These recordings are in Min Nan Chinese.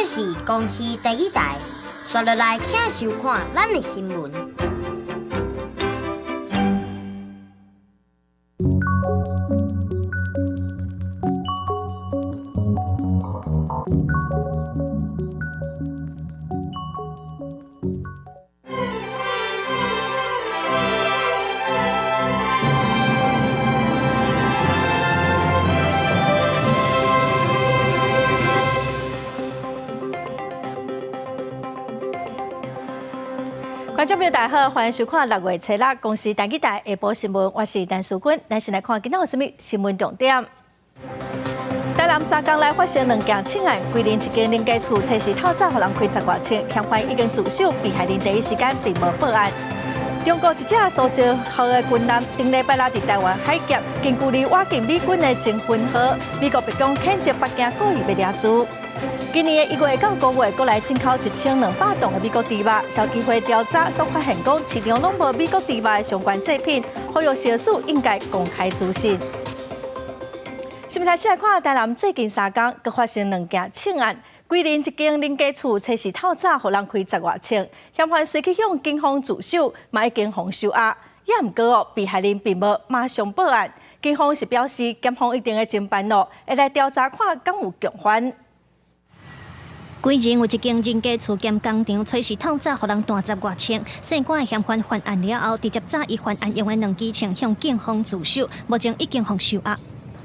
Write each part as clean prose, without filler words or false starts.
是公視第一台，刷落來請收看咱的新聞。觀眾朋友大家好，歡迎收看六月初六公視台語台下晡新聞，我是陳淑君。咱先來看今仔有啥物新聞重點。台南三工內發生兩件槍案，桂林一間人家厝測試透早，予人開十外槍，嫌犯已經自首，被害人第一時間並無報案。中國一隻蘇州號的軍艦，頂禮拜六佇台灣海峽，近距離倚近美軍的征魂號，美國白宮譴責北京故意欲惹事。今年的1月到5月，國內進口1200磅的美國豬肉，消基會調查所發現，講市場攏無美國豬肉的相關製品，呼籲食肆應該公開資訊。新聞開始來看，台南最近三工，閣發生兩件槍案。桂林一間人家厝測試透早，予人開十外槍，嫌犯隨去向警方自首，嘛已經予收押。也毋過哦，被害人並無馬上報案。警方是表示，檢方一定會偵辦咯，會來調查看敢有共犯。桂林有一間人家厝兼工廠，炊事透早，予人彈十外槍。姓郭的嫌犯犯案了後，直接紮伊犯案用的兩支槍向警方自首，目前已經予收押。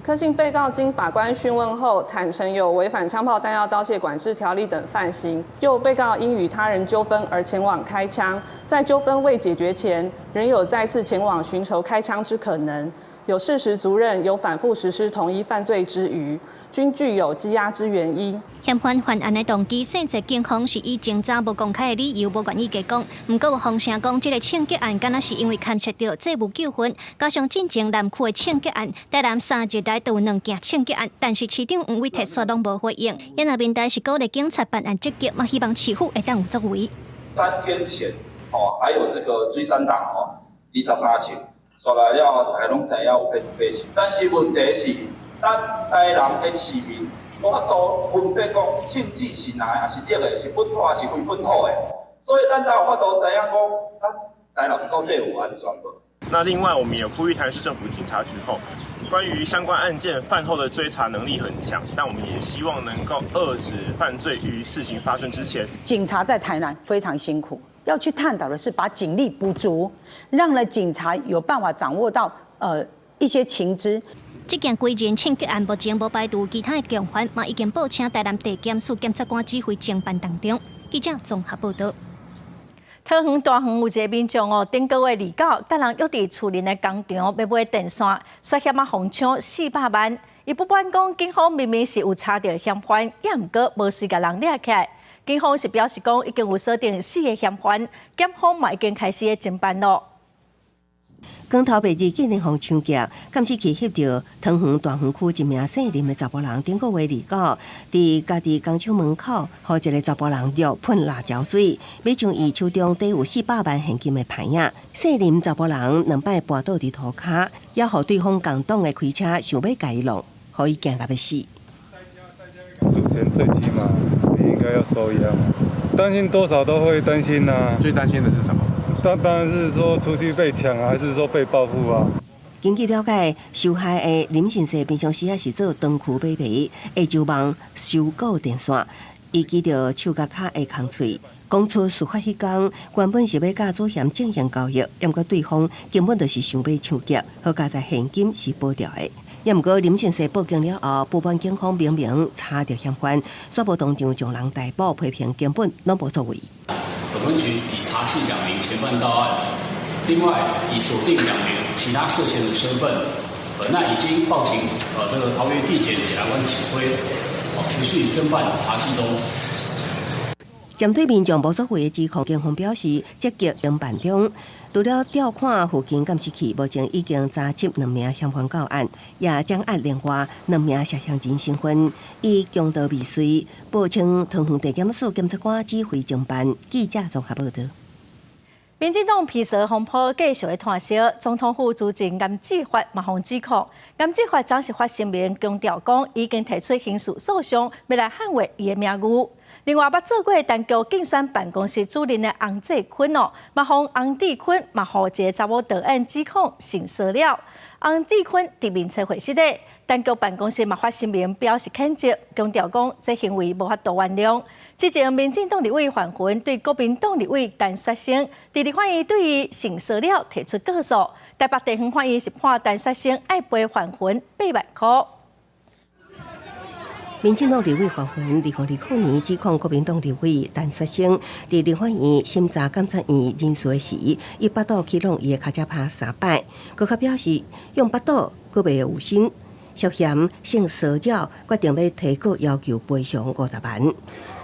柯姓被告經法官訊問後，坦承有違反槍炮彈藥刀械管制條例等犯行。又被告因與他人糾紛而前往開槍，在糾紛未解決前，仍有再次前往尋仇開槍之可能。有事實足認有反覆實施同一犯罪之虞，均具有羈押之原因。嫌犯犯案的動機，細節警方是以偵查無公開的理由，無願意加講。毋過有風聲講，這个槍擊案敢若是因為牽涉著債務糾紛，加上進前南區的槍擊案，台南3日內都有兩件槍擊案，但是市長黃偉哲卻攏無回應。也若面台是鼓勵警察辦案積極，嘛希望市府會當有作為。3天前，哦，還有這個追三黨哦，23槍。煞來了，大家攏知影有彼這回事，但是問題是，咱台南的市民無法度分辨講槍支是藍的，抑是綠的，是本土抑是非本土的，所以咱才有法度知影講，咱台南到底有安全無？那另外，我們也呼籲台南市政府警察局後，關於相關案件犯後的追查能力很強，但我們也希望能夠遏止犯罪於事情發生之前。警察在台南非常辛苦。要去探討的是，把警力補足，讓了警察有辦法掌握到一些情資。這件歸人槍擊案目前無排除其他的共犯，嘛已經報請台南地檢署檢察官指揮偵辦當中。記者綜合報道。桃園大園有一个民眾哦，頂個月29，共人約佇厝鄰的工廠欲買電線，涉嫌啊予搶400萬。伊不滿講，警方明明是有查著嫌犯，也毋過無隨共人掠起來。警方是表示講，已經有鎖定四个嫌犯，檢方嘛已經開始咧偵辦咯。光頭白日竟然予搶劫，監視器翕著桃園大園區一名姓林的查埔人，頂個月29，佇家己工廠門口，予一个查埔人掠噴辣椒水，欲搶伊手中底有400萬現金的牌仔。姓林查埔人兩擺跋倒佇塗跤，也予對方共黨的開車想欲共伊挏，予伊驚甲欲死。主權最起碼你應該要收押嘛，擔心多少都會擔心啊。最擔心的是什麼？當然是說出去被搶啊，還是說被報復啊？根據了解，受害的林先生平常時也是做東區買賣，下晝忙修顧電線，伊記著手佮跤會空喙，講出事發彼工，原本是欲佮祖賢進行交易，毋過對方根本就是想欲搶劫，好佳哉現金是保著的。也毋過林先生報警了後，不滿警方明明查著嫌犯，煞無當場將人逮捕，批評根本攏無作為。本分局已查緝兩名嫌犯到案，另外已鎖定兩名其他涉嫌的身份，本案已經報請這個桃園地檢檢察官指揮，持續偵辦查緝中。針對民眾無作為的指控，警方表示積極偵辦中。除了調看附近監視器，目前已經查緝兩名嫌犯到案，也掌握另外兩名涉嫌人身份，以強盜未遂，報請桃園地檢署檢察官指揮偵辦。記者綜合報道。民進黨皮蛇風波繼續咧湠燒，總統府資政顏志發嘛予指控，顏志發昨是發聲明強調講，已經提出刑事訴訟，欲來捍衛伊的名譽。另外，捌做過陳菊競選辦公室主任的洪志坤哦，嘛予洪志坤嘛予一个查某導演指控性騷擾。洪志坤佇面冊回實咧，陳菊辦公室嘛發聲明表示譴責，強調講這行為無法度原諒。之前民進黨立委范雲對國民黨立委陳雪生，佇立法院對伊性騷擾提出告訴，台北地方法院是判陳雪生愛賠范雲8萬箍。民進黨立委范雲2020年指控國民黨立委陳雪生，佇立法院審查監察院人事時，以腹肚去挵伊的跤跡拍三擺，閣較表示用腹肚閣袂有心，涉嫌性騷擾，決定欲提告要求賠償50萬。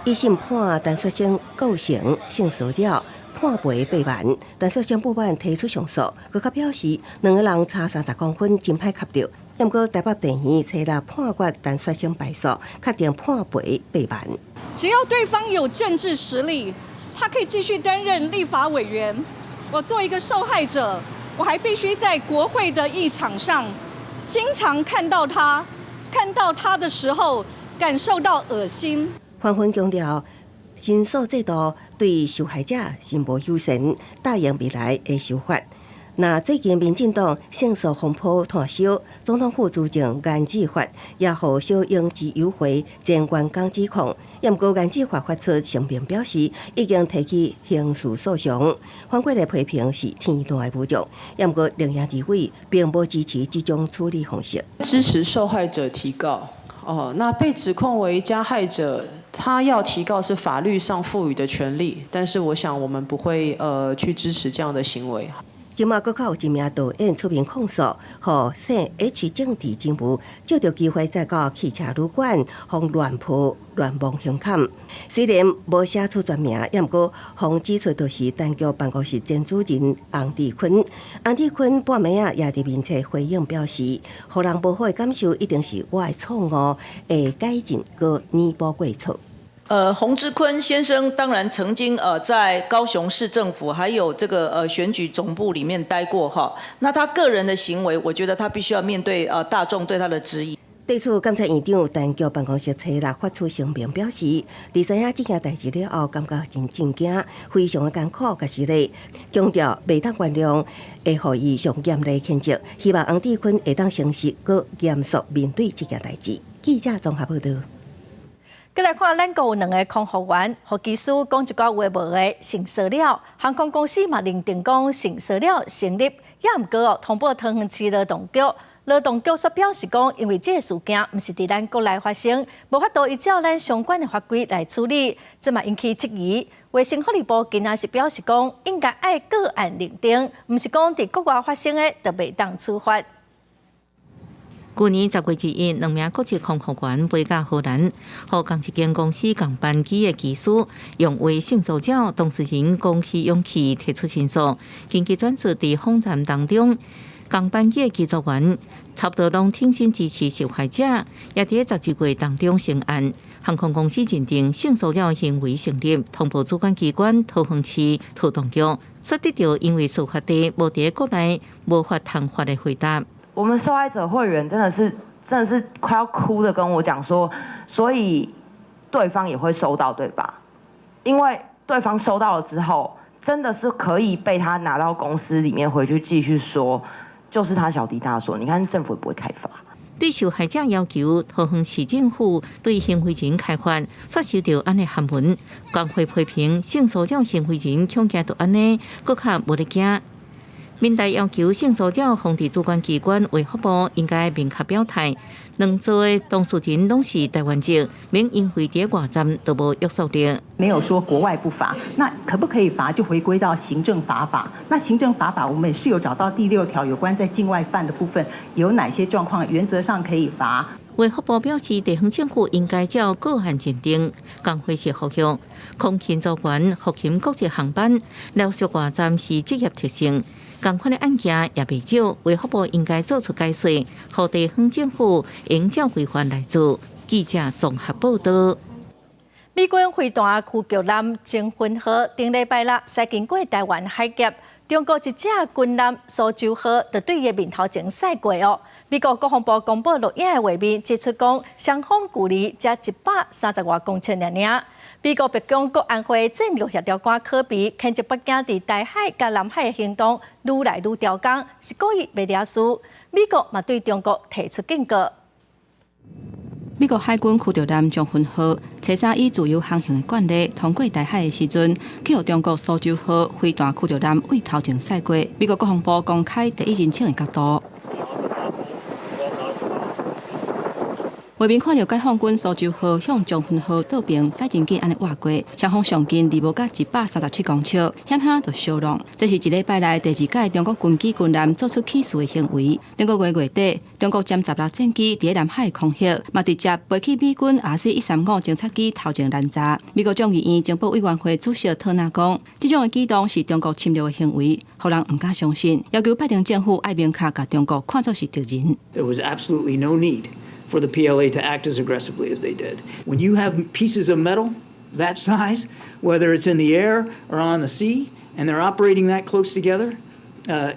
一審判陳雪生構成性騷擾，判賠8萬。陳雪生不滿提出上訴，閣較表示兩个人差30公分，真歹磕著。毋過台北地院初六判決陳雪生敗訴，確定判賠8萬。只要對方有政治實力，他可以繼續擔任立法委員。我做一個受害者，我還必須在國會的議場上，經常看到他，看到他的時候，感受到噁心。范雲強調，申訴制度對受害者是無友善，答應未來會修法。那最近民進黨性騷風波湠燒，總統府資政顏志發也予小英之友會前員工指控，毋過顏志發發出聲明表示，已經提起刑事訴訟，反過來批評是天大的侮辱。毋過綠營立委並無支持這種處理方式，支持受害者提告。哦，那被指控為加害者，他要提告是法律上賦予的權利，但是我想我們不會去支持這樣的行為。這馬閣較有一名導演出面控訴，予姓 H 政治人物藉著機會再到汽車旅館，予亂潑亂摸胸坎。雖然無寫出全名，毋過予指出就是陳菊辦公室前主任洪志坤。洪志坤半暝仔也佇面冊回應表示，予人無好的感受一定是我的錯誤，會改進閣彌補過錯。洪志坤先生當然曾經在高雄市政府還有這個選舉總部裡面待過哈，那他個人的行為，我覺得他必須要面對大眾對他的質疑。對此，監察院長陳菊辦公室初六發出聲明表示，佇知影這件代誌了後，感覺真震驚，非常的艱苦，佮失禮，強調袂當原諒，會予伊上嚴厲譴責，希望洪志坤會當誠實閣嚴肅面對這件代誌。記者綜合報導。閣來看，咱國有兩个空服員，予機師講一寡有的無的性騷擾，航空公司嘛認定講性騷擾成立，也毋過哦，通報桃園市勞動局，勞動局煞表示講，因為這个事件毋是佇咱國內發生，無法度依照咱相關的法規來處理，這嘛引起質疑。衛生福利部今仔是表示講，應該愛個案認定，毋是講佇國外發生的就袂當處罰。舊年10月21，兩名國籍空服員飛到荷蘭，予仝一間公司仝班機的機師用話性騷擾，當事人鼓起勇氣提出申訴。緊急轉述佇訪談當中，仝班機的機組員差不多攏挺身支持受害者，也佇12月當中成案。航空公司認定性騷擾行為成立，通報主管機關桃園市勞動局，煞得著因為事發地無佇國內，無法通罰的回答。我們受害者會員真的是快要哭的跟我講說，所以對方也會收到對吧？因為對方收到了之後，真的是可以被他拿到公司裡面回去繼續說，就是他小題大做。你看政府也不會開罰。對受害者要求，桃園市政府對行為人開罰，煞收著按呢函文，工會批評性騷擾行為人恐驚著按呢，閣較無咧驚。民代要求性騷擾防治主管機關衛福部應該明確表態，兩造的當事人攏是台灣籍，免因為佇外站就無約束力。沒有說國外不罰，那可不可以罰？就回歸到行政罰法。那行政罰法我們也是有找到第6條有關在境外犯的部分，有哪些狀況原則上可以罰。衛福部表示，地方政府應該照個案認定，工會是呼籲空勤組員復勤國際航班，留宿外站是職業特性。仝款的案件也袂少，衛福部應該做出解說，予地方政府應照規範來做。記者綜合報導。美軍飛彈驅逐艦征魂號頂禮拜六駛經過臺灣海峽，中國一隻軍艦蘇州號就對伊面頭前駛過哦。美國國防部公布錄影的畫面，指出講雙方距離才130外公尺爾爾。美國白宮國安會戰略協調官柯比譴責北京佇台海佮南海的行動愈來愈刁工，是故意欲惹事。美國嘛對中國提出警告。美國海軍驅逐艦將軍號，初三以自由航行的慣例通過台海的時陣，去予中國蘇州號飛彈驅逐艦對頭前駛過。美國國防部公開第一人稱的角度。畫面看著解放軍蘇州號向將軍號倒爿駛真緊按呢倚過，雙方上近離無甲137公尺，險險就相挵。這是一禮拜內第二擺中國軍機軍艦做出起事的行為。頂個月月底，中國殲16戰機佇南海空域，嘛直接飛去美軍 RC-135偵察機頭前攔查。美國眾議院情報委員會主席特納講，這種的舉動是中國侵略的行為，予人毋敢相信，要求拜登政府愛明確共中國看作是敵人。 There was absolutely no need for the PLA to act as aggressively as they did. When you have pieces of metal that size, whether it's in the air or on the sea, and they're operating that close together,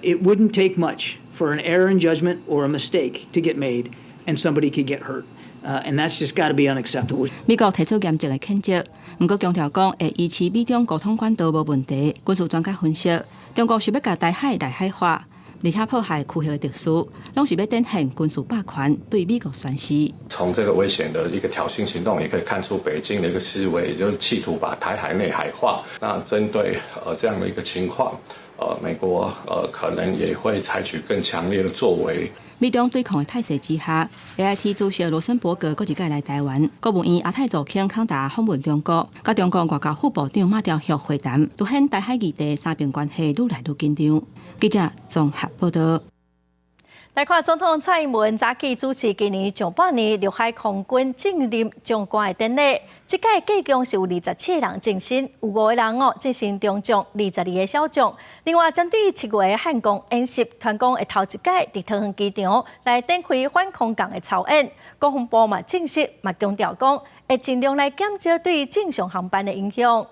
it wouldn't take much for an error in judgment or a mistake to get made, and somebody could get hurt. And that's just got to be unacceptable. 美國提出嚴正的譴責，毋過強調講會維持美中溝通管道無問題。軍事專家分析，中國是欲共台海內海化。而且破壞區域的秩序，攏是欲展現軍事霸權對美國宣示。從這個危險的一個挑釁行動，也可以看出北京的一個思維，也就是企圖把台海內海化。那針對這樣的一個情況，美國可能也會採取更強烈的作為。美中對抗的態勢之下，AIT 主席羅森伯格閣一擺來台灣，國務院亞太助卿康達訪問中國，佮中國外交副部長馬朝旭會談，凸顯台海議題三邊關係愈來愈緊張。記者綜合報道。來看總統蔡英文早起主持今年上半年陸海空軍晉任將官的典禮，這屆計共是有27個人晉升，有5個人哦晉升中將，22個少將。另外，針對7月漢光演習，傳講會頭一擺佇桃園機場來展開反空降的操演，國防部嘛證實嘛強調講，會盡量來減少對正常航班的影響。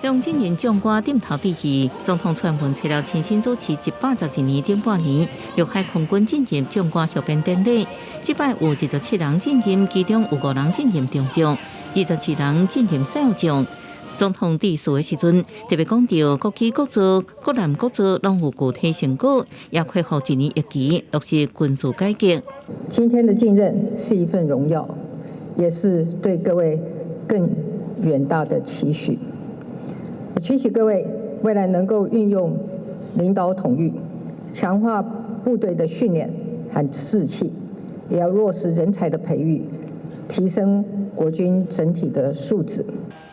向晉任將官點頭致意，總統蔡英文除了親身主持112年頂半年陸海空軍晉任將官續編典禮，這擺有27人晉任，其中有5人晉任中將，24人晉任少將。總統致辭的時陣，特別講到國旗國造、國艦國造攏有具體成果，也恢復一年一期落實軍事改革。今天的晉任是一份榮耀，也是對各位更遠大的期許。我期許各位未來能夠運用領導統御，強化部隊的訓練和士氣，也要落實人才的培育，提升國軍整體的素質。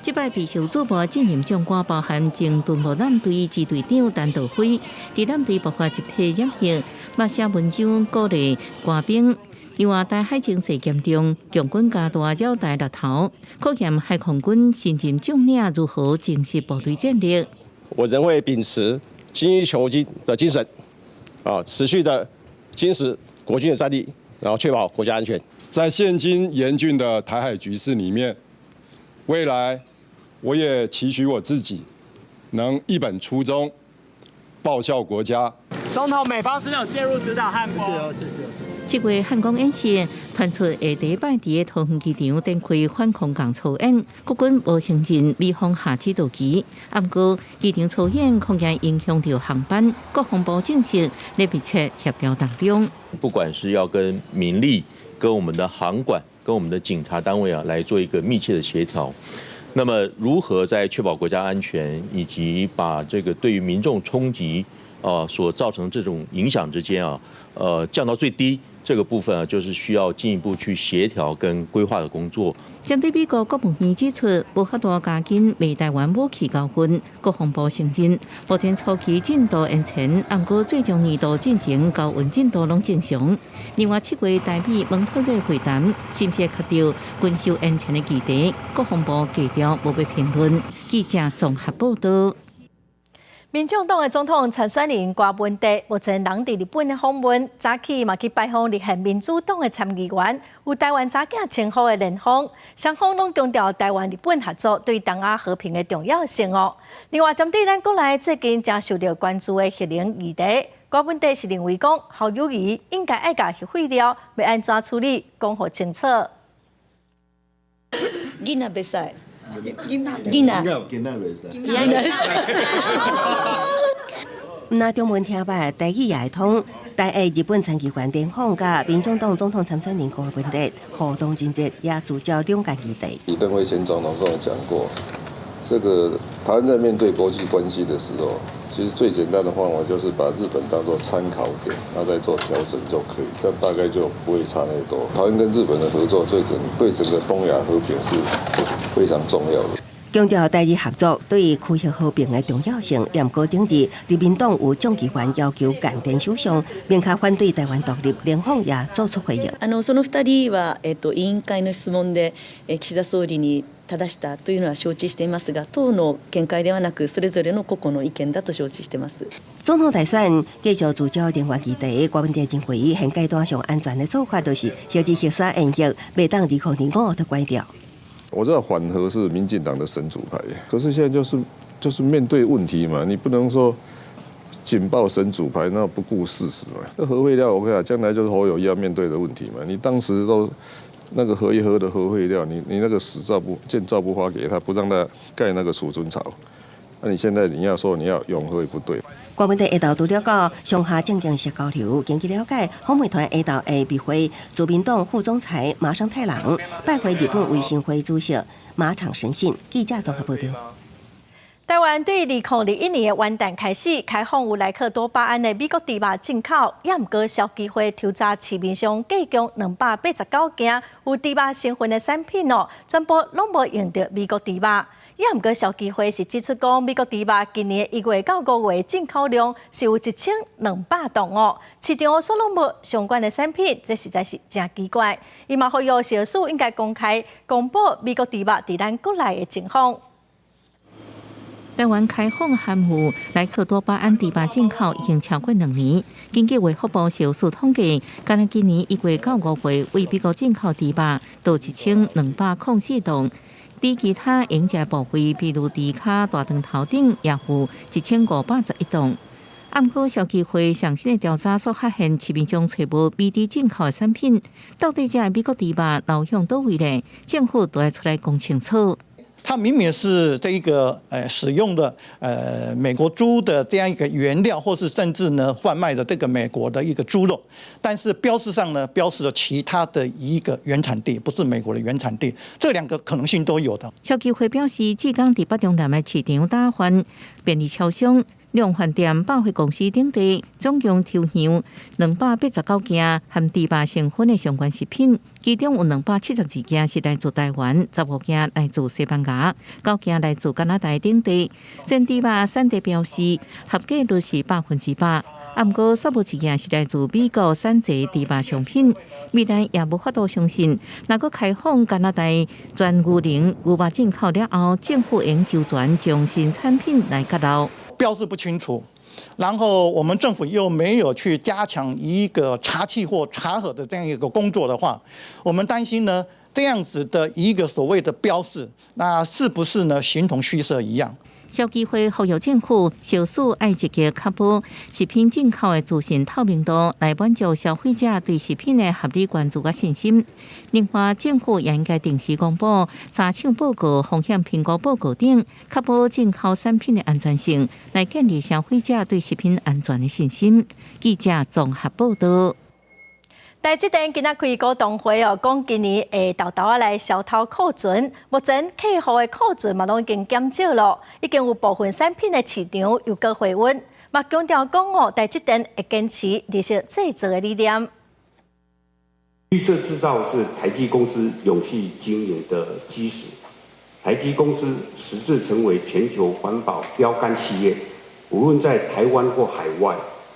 這擺備受矚目晉任將官包含前敦睦艦隊支隊長陳道輝，佇艦隊爆發集體染疫，嘛寫文章鼓勵官兵。另外，台海情勢嚴重，共軍加大繞台獵頭，考驗海空軍新任將領如何證實部隊戰力。我仍會秉持精益求精的精神，持續的堅持國軍的戰力，然後確保國家安全。在現今嚴峻的台海局勢裡面，未來我也期許我自己能一本初衷，報效國家。總統，美方是有介入指導漢光。7月漢光演習傳出會第一擺佇桃園機場展開反空降操演，國軍無承認美方下指導棋，毋過機場操演恐驚影響著航班，國防部證實咧密切協調當中。不管是要跟民力、跟我們的航管、跟我們的警察單位啊，來做一個密切的協調。那麼如何在確保國家安全以及把這個對於民眾衝擊所造成這種影響之間啊，降到最低。這個部分啊，就是需要進一步去協調跟規劃的工作。針對美國國務院指出，無法度加緊賣臺灣武器交付，國防部承認，目前初期進度延前，毋過最終年度進程交運進度攏正常。另外，7月台美蒙特瑞會談，是毋是會提著軍售延前的議題？國防部低調無欲評論。記者綜合報道。民眾黨的總統參選人柯文哲目前人佇日本的訪問，早起嘛去拜訪立憲民主黨的參議員，有台灣查囝稱呼的連峰，雙方攏強調台灣日本合作對東亞和平的重要性哦。另外，針對咱國內最近誠受著關注的核能議題，柯文哲是認為講侯友宜應該愛共核廢料欲按怎處理，講予清楚。囡仔袂使，囡仔囡仔囡仔袂使。毋但中文聽捌，台語也會通。台裔日本參議員連峰佮民眾黨總統參選人柯文哲互動真熱，也聚焦兩岸議題。李登輝前總統跟我講過，這個台灣在面對國際關係的時候，其實最簡單的方法就是把日本當作參考點，然後再做調整就可以，這樣大概就不會差太多。台灣跟日本的合作，對整個東亞和平是非常重要的。強調台日合作對區域和平的重要性，也毋過頂日，自民黨有眾議員要求菅田首相明確反對台灣獨立，連峰也做出回應。その二人は委員会の質問で岸田総理に質したというのは承知していますが、党の見解ではなくそれぞれの個々の意見だと承知しています。總統大選繼續聚焦能源議題，柯文哲認為現階段上安全的做法就是核二、核三延役，袂當2025就關掉。我知道緩和是民進黨的神主牌，可是現在就是面對問題嘛，你不能說緊抱神主牌，那不顧事實嘛。這核廢料，我跟你講，將來就是侯友宜要面對的問題嘛。你當時都那個核一核的核廢料，你那個執照不建造不發給他，不讓他蓋那個儲存槽，那你現在你要說你要永核也不對。柯文哲下晝除了佮上下政見室交流，根據了解，訪問團下晝會密會自民黨副總裁麻生太郎，拜會日本維新會主席馬場伸幸。記者綜合報道。台灣對2021年的元旦開始開放有萊克多巴胺的美國豬肉進口，也毋過消基會抽查市面上計共289件有豬肉成分的產品哦，全部攏無用著美國豬肉。也毋過消基會是指出講，美國豬肉今年1月到5月進口量是有1200噸哦，市場煞攏無相關的產品，這實在是誠奇怪。伊嘛呼籲食署應該公開公布美國豬肉佇咱國內的情況。台灣開放含有萊克多巴胺豬肉進口已經超過2年。根據衛福部食藥署統計，干焦今年1月到5月，對美國進口豬肉都1204噸。佇其他飲食部位，比如豬跤、大腸頭頂，也有1511噸。毋過消基會上新的調查所發現，市面上揣無美豬進口的產品，到底這美國豬肉流向佗位呢？政府都愛出來講清楚。它明明是這一個使用的美國豬的這樣一個原料，或是甚至呢販賣的這個美國的一個豬肉，但是標示上呢標示了其他的一個原產地，不是美國的原產地，這兩個可能性都有的。消基會表示，浙江佇北中南的市場打翻便利超商、量販店、百貨公司等地，總共抽樣289件含豬肉成分的相關食品，其中有272件是來自台灣，15件來自西班牙，9件來自加拿大等地。雖然豬肉產地標示合格率是100%，毋過煞無一件是來自美國產製豬肉商品。未來也無法度相信，若閣開放加拿大全牛奶牛肉進口了後，政府會周全將新產品來揭露。標示不清楚，然後我們政府又沒有去加強一個查緝或查核的這樣一個工作的話，我們擔心呢，這樣子的一個所謂的標示，那是不是呢形同虛設一樣？消基會呼籲政府，食署愛積極確保食品進口的資訊透明度，來滿足消費者對食品的合理關注佮信心。另外，政府也應該定時公布查廠報告、風險評估報告等，確保進口產品的安全性，來建立消費者對食品安全的信心。記者綜合報道。台積電今仔開股東會哦，講今年會沓沓仔來消偷庫存，目前客戶的庫存嘛攏已經減少咯，已經有部分產品的市場又閣回溫，嘛強調講哦，台積電會堅持綠色製造的理念。綠色製造是台積公司永續經營的基石，台積公司矢志成為全球環保標桿企業，無論在台灣或海外，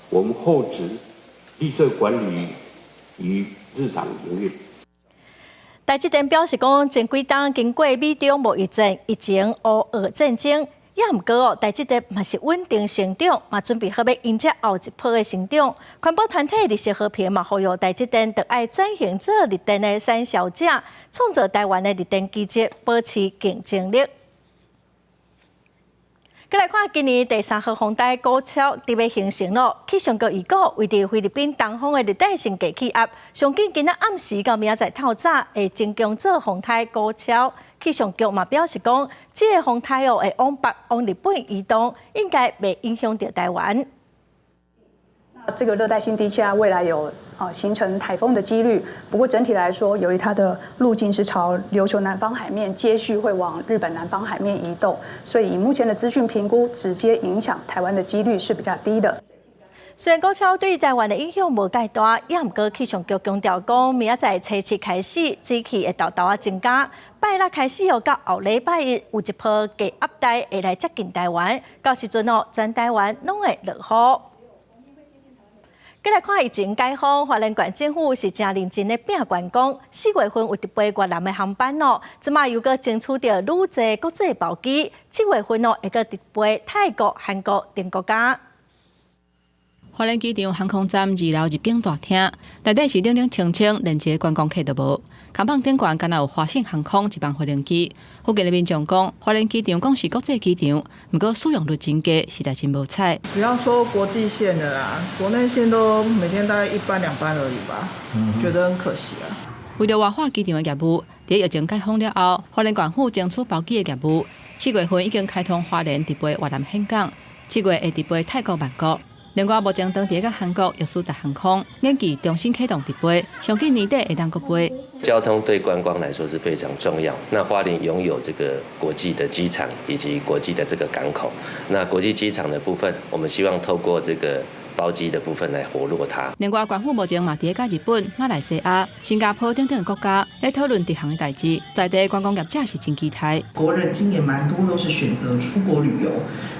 我們厚植綠色管理於日常營運。台積電表示講，前幾冬經過美中貿易戰、疫情、烏俄戰爭，也毋過哦，台積電嘛是穩定成長，嘛準備好欲迎接後一波的成長。環保團體綠色和平嘛呼籲台積電著愛轉型做綠電的產銷者，創造台灣的綠電基質，保持競爭力。閣來看今年第三號風台古超佇欲形成咯，氣象局預告，位佇菲律賓東方的熱帶性低氣壓，上緊今仔暗時到明仔載透早會增強做風台古超。氣象局嘛表示講，這个風台哦會往北往日本移動，應該袂影響著台灣。這個熱帶性低氣壓未來有形成颱風的幾率，不過整體來說，由於它的路徑是朝琉球南方海面，接續會往日本南方海面移動，所以以目前的資訊評估，直接影響台灣的幾率是比較低的。雖然古超對台灣的影響無蓋大，也毋過氣象局強調講，明仔載初七開始，水汽會沓沓仔增加，拜六開始哦，到後禮拜一有一波低壓帶會來接近台灣，到時陣哦，全台灣攏會落雨。閣來看疫情解封，花蓮縣政府是誠認真咧拼觀光。4月份有直飛越南的航班哦，這馬又閣爭取著愈濟國際包機。7月份哦，會閣直飛泰國、韓國等國家。花蓮機場航空站二樓入境大廳，內底是冷冷清清，連一个觀光客都無。扛棒頂懸敢若有華信航空一班飛行機。附近的民眾講，花蓮機場講是國際機場，毋過使用率真低，實在真無彩。不要說國際線的啦，國內線都每天大概一班兩班而已吧，覺得很可惜啊。為著活化機場的業務，佇疫情解封了後，花蓮縣府爭取包機的業務，4月份已經開通花蓮直飛越南峴港，7月會直飛泰國曼谷。另外，目前當地佮韓國易思達航空研擬重新啟動直飛，上緊年底會當閣飛。交通對觀光來說是非常重要。那花蓮擁有這個國際的機場以及國際的這個港口。那國際機場的部分，我們希望透過這個包機的部分來活絡它。另外，縣府目前嘛佇咧佮日本、馬來西亞、新加坡等等國家咧討論直航的代誌，在地觀光業者是真期待。國人今年蠻多都是選擇出國旅遊，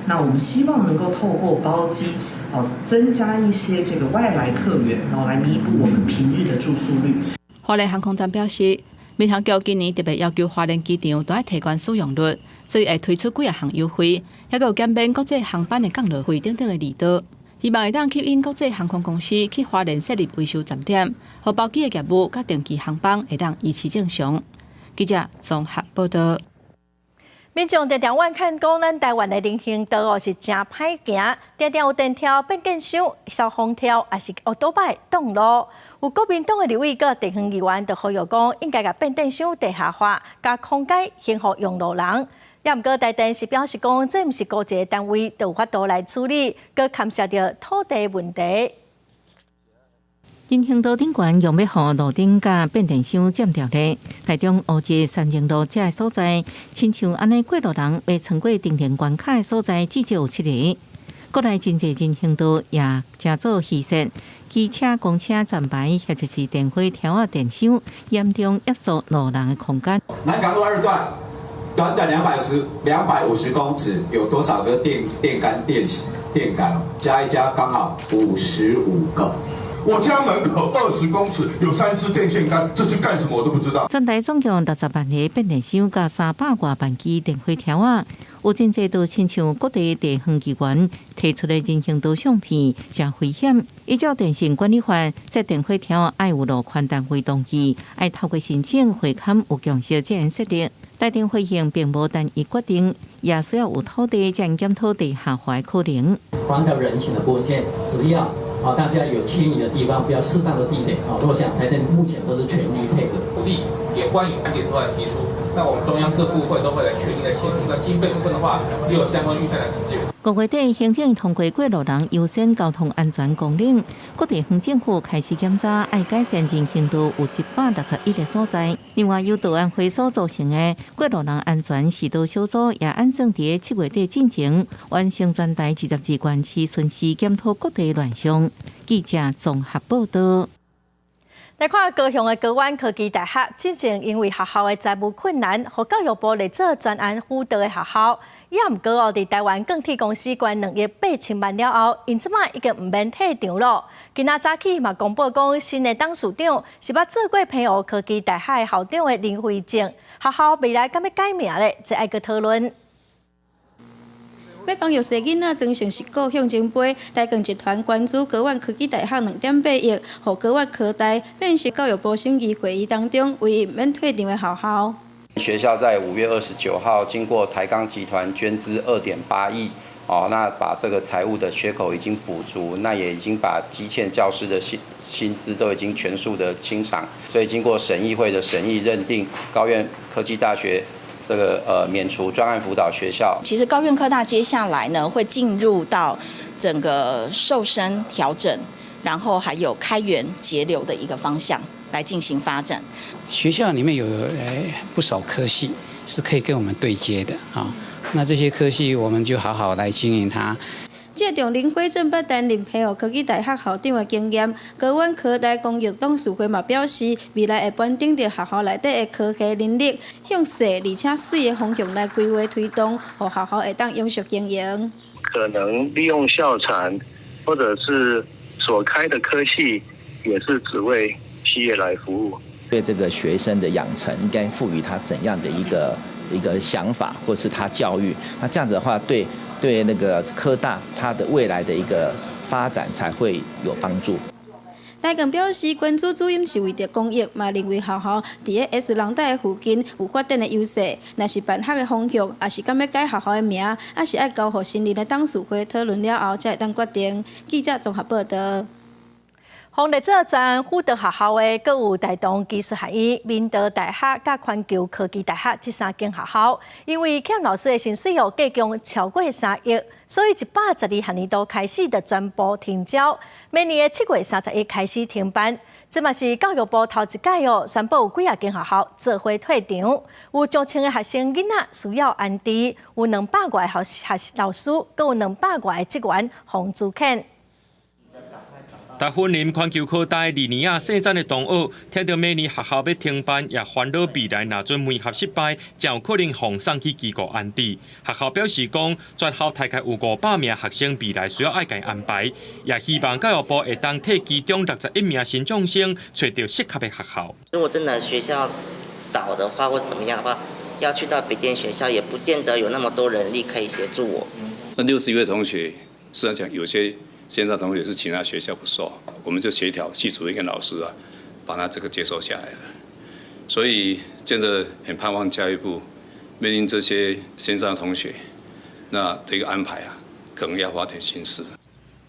那我們希望能夠透過包機，哦，增加一些這個外來客源，然後來彌補我們平日的住宿率。花蓮航空站表示，民航局今年特別要求花蓮機場都愛提懸使用率，所以會推出幾仔項優惠，抑閣有減免國際航班的降落費等等的利多，希望會當吸引國際航空公司去花蓮設立維修站點，予包機的業務佮定期航班會當維持正常。記者綜合報道。民眾常常怨嘆講，咱台灣的人行道哦是誠歹行，常常有電柱、變電箱、消防柱，抑是烏多擺擋路。有國民黨的立委佮地方議員就呼籲講，應該共變電箱地下化，共空間還予用路人。也毋過台電是表示講，這毋是孤一个單位就有法度來處理，閣牽涉著土地問題。人行道頂懸用欲予路燈佮變電箱佔掉咧，台中烏日三莺路這个所在，親像按呢過路人欲穿過停電關卡的所在，至少有七个。國內真濟人行道也成做虛設，機車、公車站牌或者是電火柱仔電箱，嚴重壓縮路人的空間。南港路二段，短短250公尺，有多少個電桿電電桿？加一加，剛好55個。我家門口20公尺有三支電線桿，這是幹什麼我都不知道。全台總共60萬个變電箱佮300外萬支電火柱仔，有真濟都親像各地地方機關提出的人行道相片，誠危險。依照電信管理法，設電火柱愛有路權單位同意，愛透過申請會勘有共識才能設立。台電回應並無單一決定，也需要有土地才能檢討地下化的可能。環條人行的部分，只要啊，大家有遷移的地方，比較適當的地點啊，我想台電目前都是全力配合。土地也歡迎點出來提出，那我們中央各部會都會來全力來協助。那經費部分的話，也有相關預算來支援。五月底，行政院通過過路人優先交通安全綱領，各地方政府開始檢查，愛改善人行道有161個所在。另外，由道安會所組成的過路人安全指導小組也按算佇7月底進前完成全台22縣市巡視檢討各地亂象。記者綜合報道。來看高雄的高苑科技大學，之前因為學校的財務困難，予教育部列做專案輔導的學校。也毋過哦，佇台灣鋼鐵公司捐2億8千萬了後，𪜶這擺已經毋免退場咯。今仔早起嘛公布講，新的董事長是捌做過澎湖科技大學校長的林惠正。學校未來敢欲改名咧，這愛閣討論。欲幫弱勢囡仔裝成石鼓向前飛，台鋼集團捐資高苑科技大學2.8億，予高苑科大變成教育部審議會議當中唯一免退場的學校。學校在5月29號經過台鋼集團捐資2.8億，哦，那把這個財務的缺口已經補足，那也已經把積欠教師的薪資都已經全數的清償，所以經過審議會的審議認定，高苑科技大學這個免除專案輔導學校。其實高苑科大接下來呢會進入到整個瘦身調整，然後還有開源節流的一個方向來進行發展。學校裡面有不少科系是可以跟我們對接的啊，那這些科系我們就好好來經營它。借重林輝正捌擔任平湖科技大學校長的經驗，高苑科大公益董事會嘛表示，未來會盤點著學校內底的科技能力，向細而且媠的方向來規劃推動，予學校會當永續經營。可能利用校產，或者是所開的科系，也是只為企業來服務。對這個學生的養成，應該賦予他怎樣的一個想法，或是他教育？那這樣子的話，對那個科大，它的未來的一個發展才會有幫助。台鋼表示，捐資主要是為著公益，嘛認為學校佇个 S 廊帶附近有發展的優勢。若是辦學的方向，抑是敢欲改學校的名，抑是愛交予新任的董事會討論了後，才會當決定。記者綜合報道。予列做專案輔導學校的，閣有大同技術學院、明道大學佮環球科技大學這三間學校，因為欠老師的薪水哦，計共超過3億，所以112學年度開始就全部停招，明年的7月31開始停班。這嘛是教育部頭一擺哦，宣布有幾仔間學校做伙退場，有上千个學生囡仔需要安置，有200外个學老師，閣有200外个職員予資遣。台雲林環球科大二年仔細漢的同學，聽著明年學校欲停辦，也煩惱未來若準梅合失敗，真有可能予送去機構安置。學校表示講，全校大概有500名學生未來需要愛共安排，也希望教育部會當替其中61名新將生揣著適合的學校。如果真的學校倒的話，或怎麼樣的話，要去到別間學校，也不見得有那麼多人力可以協助我。那61位同學，實際上講有些線上同學是其他學校不收，我們就協調系主任跟老師啊，把他這個接收下來了。所以現在很盼望教育部面臨這些線上同學，那這個安排啊，可能要花點心思。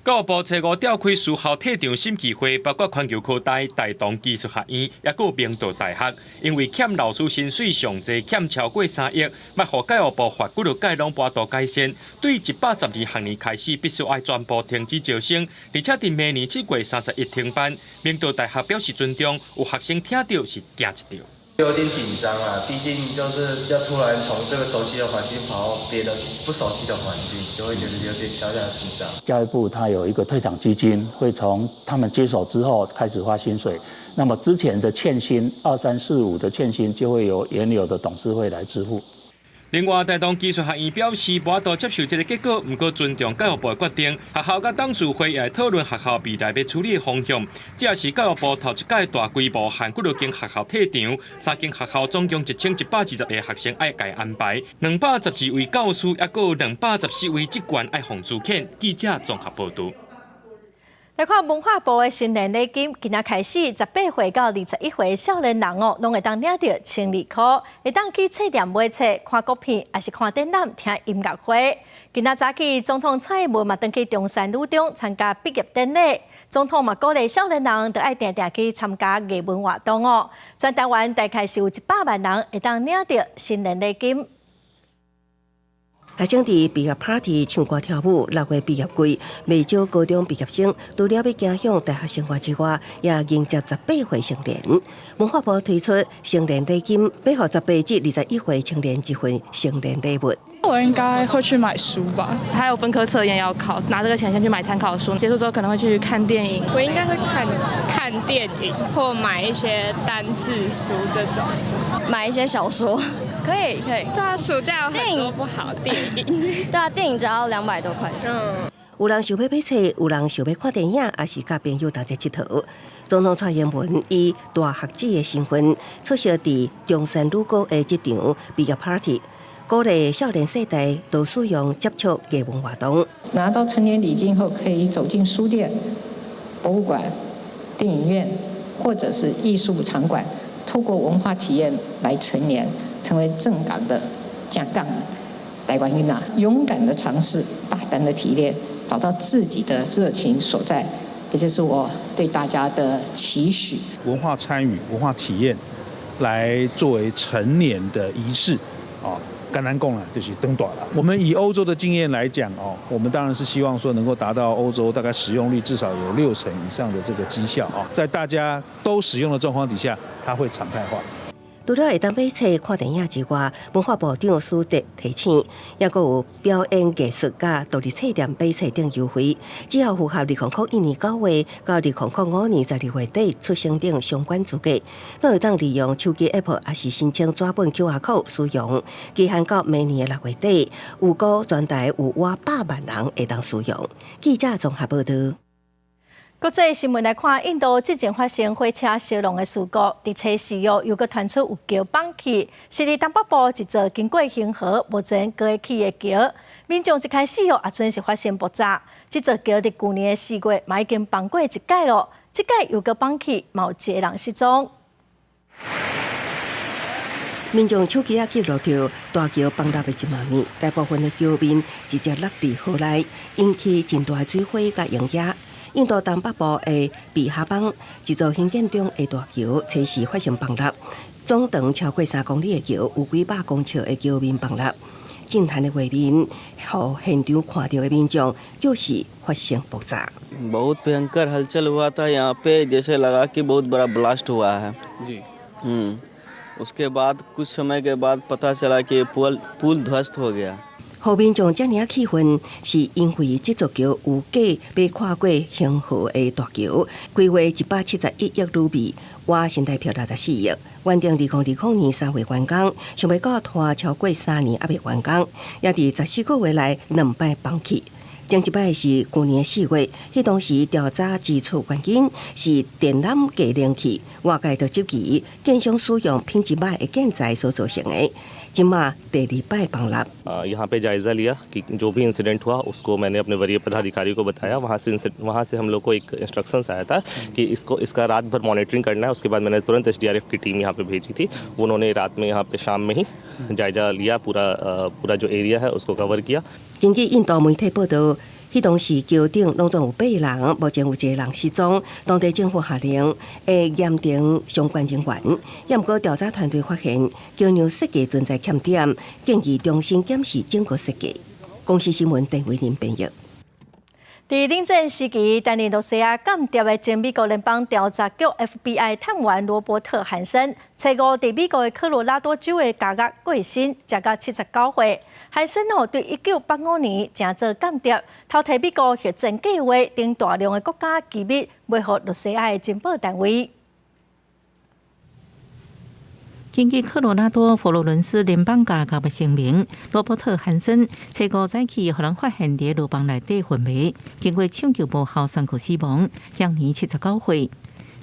教育部初五召開私校退場審議會，包括環球科大、大同技術學院，抑閣有明道大學，因為欠老師薪水上濟欠超過3億，欲予教育部罰幾落屆攏無度改善。對112學年開始，必須愛全部停止招生，而且佇明年7月31停班。明道大學表示尊重，有學生聽著是驚一跳。有點緊張啊，畢竟就是要突然從這個熟悉的環境跑到別的不熟悉的環境，就會覺得有點小小的緊張。教育部它有一個退場基金，會從他們接手之後開始發薪水，那麼之前的欠薪2、3、4、5的欠薪就會由原有的董事會來支付。另外，大同技術學院表示，無法度接受這个結果，毋過尊重教育部的決定。學校佮董事會也會討論學校未來欲處理的方向。這也是教育部頭一擺大規模喊幾落間學校退場，三間學校總共1120個學生愛共安排，212位教師，抑閣有214位職員愛予資遣。記者綜合報導。來看文化部的成年禮金，今仔開始18歲到21歲少年人哦，攏會當領著1200箍，會當去冊店買冊、看國片，抑是看展覽、聽音樂會。今仔早起，總統蔡英文嘛轉去中山女中參加畢業典禮，總統嘛鼓勵少年人著愛定定去參加藝文活動哦。全台灣大概是有100萬人會當領著成年禮金。學生佇畢業 party 唱歌跳舞，6月畢業季，袂少高中畢業生除了欲走向大學生活之外，也迎接十八歲成年。文化部推出成年禮金，欲予18至21歲青年一份成年禮物。我應該會去買書吧，還有分科測驗要考，拿這個錢先去買參考書，結束之後可能會去看電影。我應該會看看電影或買一些單字書這種，買一些小說。可以可以。對啊，暑假有很多部好電影。對啊，電影只要200多塊。嗯。有人想欲買冊，有人想欲看電影，抑是佮朋友同齊𨑨迌。總統蔡英文以大學姊的身份出席佇中山女高的這場畢業 party。鼓勵少年世代多使用接觸藝文活動。拿到成年禮金後，可以走進書店、博物館、電影院，或者是藝術場館，透過文化體驗來成年，成為正港的正港台灣囡仔，勇敢的嘗試，大膽的體驗，找到自己的熱情所在，也就是我對大家的期許。文化參與、文化體驗，來作為成年的儀式，啊，簡單講啦，就是長大啦。我們以歐洲的經驗來講，哦，我們當然是希望說能夠達到歐洲大概使用率至少有60%以上的這個績效啊，在大家都使用的狀況底下，它會常態化。除了會當買冊、看電影之外，文化部長蘇德提醒，猶閣有表演藝術佮獨立冊店買冊等優惠，只要符合2001年9月到2005年12月底出生等相關資格，攏會當利用手機 App 抑是申請紙本 QR code 使用。期限到明年的6月底，預估全台有倚100萬人會當使用。記者綜合報導。國際新聞來看，印度之前發生火車燒龍的事故，佇初四哦，又閣傳出有橋崩去，是佇東北部一座經過恆河目前過去的橋，民眾一開始哦，也準是發生爆炸。這座橋佇舊年的4月嘛已經崩過一擺囉，這擺又閣崩去，嘛有一個人失蹤。民眾手機仔記錄著大橋崩塌的一幕，大部分的橋面直接落佇河內，引起真大的水花佮濃煙。印度東北部的比哈邦一座興建中的大橋，初四發生崩塌，總長超過3公里的橋，有幾百公尺的橋面崩塌。震撼的畫面，予現場看著的民眾就是發生爆炸。 बहुत भयंकर हलचल हुआ था यहाँ पे, जैसे लगा कि बहुत बड़ा ब्लास्ट हुआ है। उसके बाद कुछ समय के बाद पता चला कि पुल पुल ध्वस्त हो गया。予民眾遮爾仔氣憤，是因為這座橋有計欲跨過恆河的大橋，規劃171億盧比，換新台票64億，原定2020年3月完工，想袂到拖超過3年猶未完工，也佇14個月內兩擺崩去。前一擺是舊年4月，彼當時調查指出原因是電纜繼冷氣，外界就質疑建商使用品質䆀的建材所造成的。這馬第二擺崩塌。 यहाँ पे जायज़ा लिया कि जो भी इंसिडेंट हुआ, उसको मैंने अपने वरीय पदाधिकारी को बताया। वहाँ से हम लोग को एक इंस्ट्रक्शंस आया था कि इसको इसका रात भर मॉनिटरिंग करना है। उसके बाद मैंने तुरंत एसडीआरएफ की टीम यहाँ पे भेजी थी। उन्होंने रात में यहाँ पे शाम में ही जायज़ा लिया, पूरा पूरा जो एरिया है, उसको कवर किया。根據印度媒體報導，彼當時橋頂攏總有八個人，目前有一個人失蹤。當地政府下令會嚴懲相關人員。也毋過調查團隊發現橋梁設計存在欠點，建議重新檢視整個設計。公視新聞鄧偉林編譯。佇冷戰時期，擔任露西亞間諜的前美國聯邦調查局 FBI 探員羅伯特·韓森，初五佇美國的科羅拉多州的監獄過身，時甲79歲。韓森哦，對1985年成做間諜，偷提美國核戰計劃等大量的國家機密，賣予露西亞的情報單位。根據科羅拉多佛羅倫斯聯邦監獄的聲明，羅伯特·韓森初五早起，予人發現佇牢房內底昏迷，經過搶救無效，宣告死亡，享年79歲。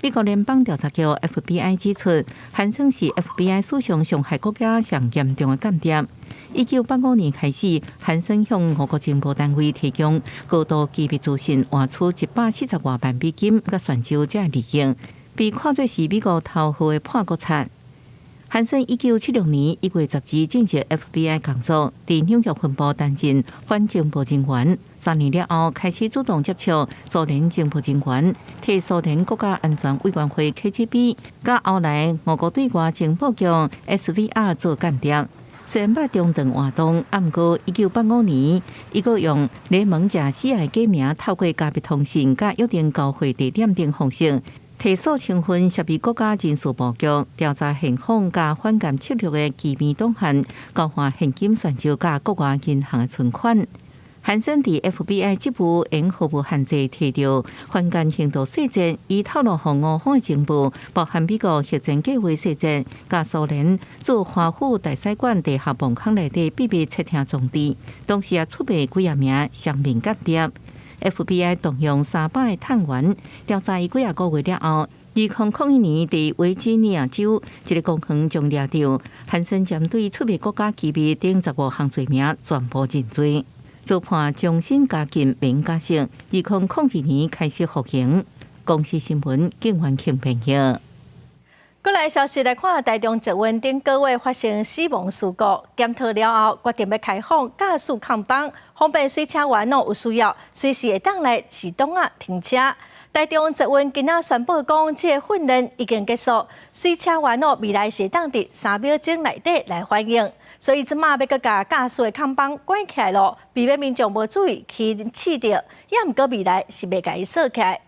美國聯邦調查局 FBI 指出，韓森是 FBI 史上傷害國家上嚴重的間諜。1985年開始，韓森向俄國情報單位提供高度機密資訊，換取140外萬美金，佮船隻這利益，被看作是美國頭號的叛國賊。韓森1976年1月12進入 FBI 工作，佇紐約分部擔任反情報人員。3年了後，開始主動接觸蘇聯情報人員，替蘇聯國家安全委員會 KGB，佮後來俄國對外情報局 SVR 做間諜。雖然捌中斷活動，毋過1985年，伊閣用雷蒙賈西亞假名，透過加密通訊佮約定交會地點等方式，提數千份涉及國家人事部局調查現況佮反間策略的機密檔案，交換現金、現鈔佮國外銀行的存款。韓森佇 FBI 職務應毫無限制提著反間行動細節，伊透露予俄方的情報，包含美國核戰計劃細節，佮蘇聯駐華府大使館地下防空內底秘密竊聽裝置，同時也出賣幾仔名雙面間諜。FBI 動用300個探員調查伊幾仔個月了後， 2001年，佇維吉尼亞州一个公園將掠著漢森針對出賣國家機密等15項罪名全部認罪，遭判終身監禁免假釋。2002年開始服刑。公視新聞，警員慶編譯。閣來消息來看，台中捷運頂個月發生死亡事故，檢討了後，決定欲開放駕駛扛棒，方便隨車員若有需要，隨時會當來自動仔停車。台中捷運今仔宣布講，這个訓練已經結束，隨車員哦未來是會當佇3秒鐘內底來反應，所以這馬欲閣共駕駛的扛棒關起來囉，避免民眾無注意去試著，也毋過未來是袂共伊鎖起來。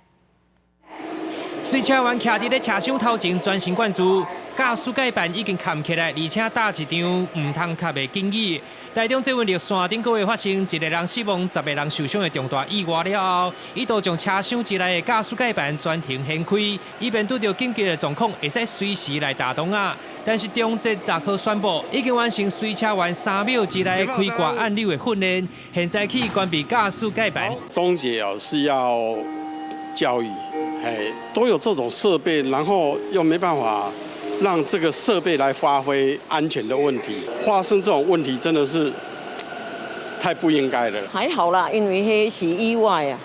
隨車員徛佇咧車廂頭前，全神貫注，駕駛蓋板已經蓋起來，而且打一張毋通磕的警語。台中捷運綠線頂個月發生一个人死亡、10個人受傷的重大意外了後，一度將車廂之內的駕駛蓋板全程掀開，以便拄著緊急的狀況，會使隨時來打擋仔。但是中捷逐號宣布，已經完成隨車員3秒之內開掛按鈕的訓練，現在起關閉駕駛蓋板。中捷哦是要教育。哎，都有這種設備，然後又沒辦法讓這個設備來發揮安全的問題，發生這種問題真的是太不應該了。還好啦，因為彼是意外啊。